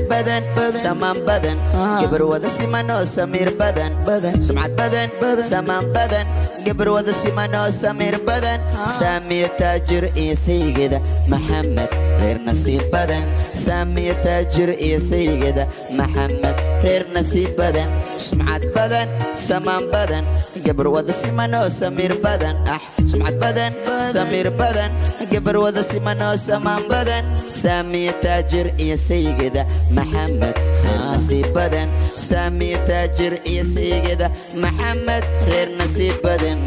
Badan, samaan badan, gabar wada siman oo samiir badan. Sumcad badan, samaan badan, gabar wada siman oo samiir badan. Saamiya Taajir iyo saygeeda Maxamed, reer nasiib badan. Saamiya Taajir iyo saygeeda Maxamed, reer nasiib badan. Sumcad badan, samaan badan, gabar wada siman oo samiir badan. Ah, sumcad badan, samiir badan, gabar wada siman oo samaan badan. Saamiya Taajir iyo saygeeda Maxamed, reer nasiib badan. Saamiya Taajir iyo saygeeda Maxamed, reer nasiib badan.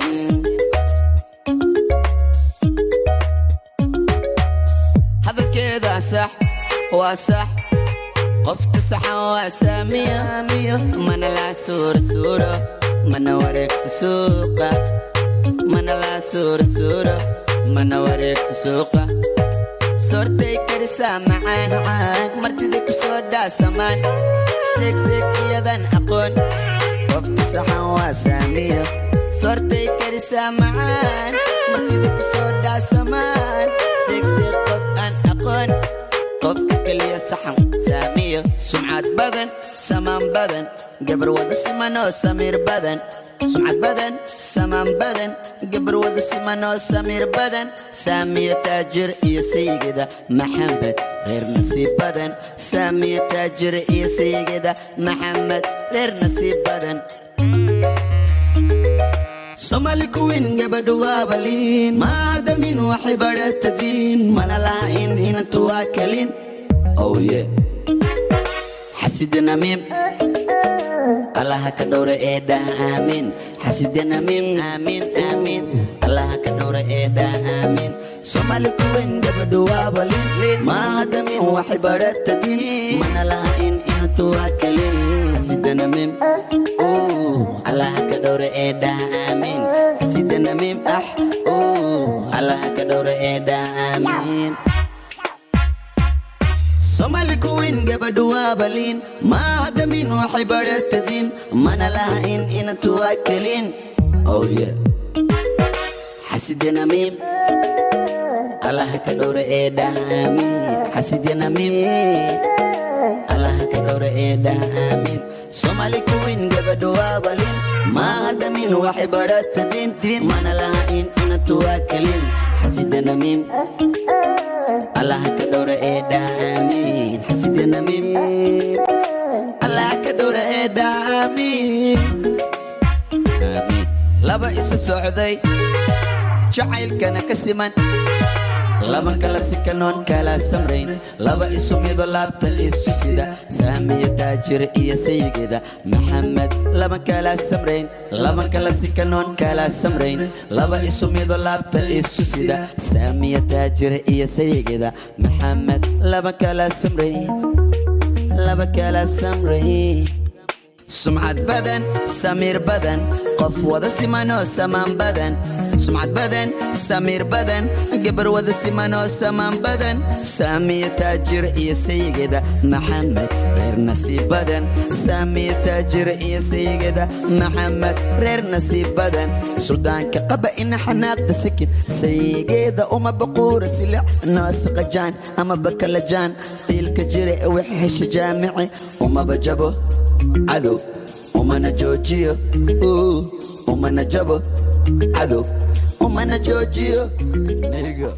Hadalkeeda sax waa sax, qofta saxan waa Saamiya. Mana laa suura suuro, mana wareegto suuqa. Mana laa suura suuro, mana wareegto suuqa. Soortay karisaa macaan, martida ku soo dhaasamaan. Seegseeg iyadan aqoon, qofta saxan waa Saamiyo. Soortay karisaa macaan, martida ku soo dhaasamaan. Seegseeg qof aan aqoon, qofka keliya saxan Saamiyo. Sumcad badan, samaan badan, gabar wada siman oo samiir badan. Sumcad badan, samaan badan, gabar wada siman oo samiir badan. Saamiya Taajir iyo saygeeda Maxamed, reer nasiib badan. Saamiya Taajir iyo saygeeda Maxamed, reer nasiib badan. Somali queen, gabadhu waa baliin, maadamin waxay baratadiin, mana lahayn inantu waa kalin. Oh yeah, xasida namiim Allaha ka dhowra ee dhaha aamiin. Xasida namiim, aamiin, aamiin, Allaha ka dhowra ee dhaha aamiin. Somali queen, gabadhu waa baliin, maadamin waxay baratadiin, mana lahayn inantu waa kalin. Xasida namiim, Allaha ka dhowra ee dhaha aamiin. Xasida namiim, ah, Allaha ka dhowra ee dhaha aamiin. Somali queen, gabadhu waa baliin, maadamin waxay baratadiin, mana lahayn inantu waa kelin. Oh yeah, xasida namiim Allaha ka dhowra ee dhaha aamiin. Xasida namiim Allaha ka dhowra ee dhaha aamiin. Somali queen, gabadhu waa baliin, maadamin waxay baratadiin, mana lahayn inantu waa kelin. Xasida namiim Allaha ka dhowra ee dhaha aamiin. Xasida namiim Allaha ka dhowra ee dhaha aamiin, aamiin. Laba isu socday, jacaylkana ka siman, laba kala sikanoon kala samrayn, laba isu mido, laabta isu sida. Saamiya Taajir iyo saygeeda Maxamed, laba kala samrayn, laba kala sikanoon kala samrayn, laba isu mido, laabta isu sida. Saamiya Taajir iyo saygeeda Maxamed, laba kala samrayn, laba kala samrayn. Sumcad badan, samiir badan, qof wada simanoo samaan badan. Sumcad badan, samiir badan, gabar wada simanoo samaan badan. Saamiya Taajir iyo saygeeda Maxamed, reer nasiib badan. Saamiya Taajir iyo saygeeda Maxamed, reer nasiib badan. Suldaanka qaba ina xanaaqda sikin, saygeeda uma baquura silic noosaqajaan ama bakalajaan. Ciilka jire wix hesha jaamici, umaba jabo cadow, umana joojiyo, umana jabo cadow, umana joojiyo. Nigga.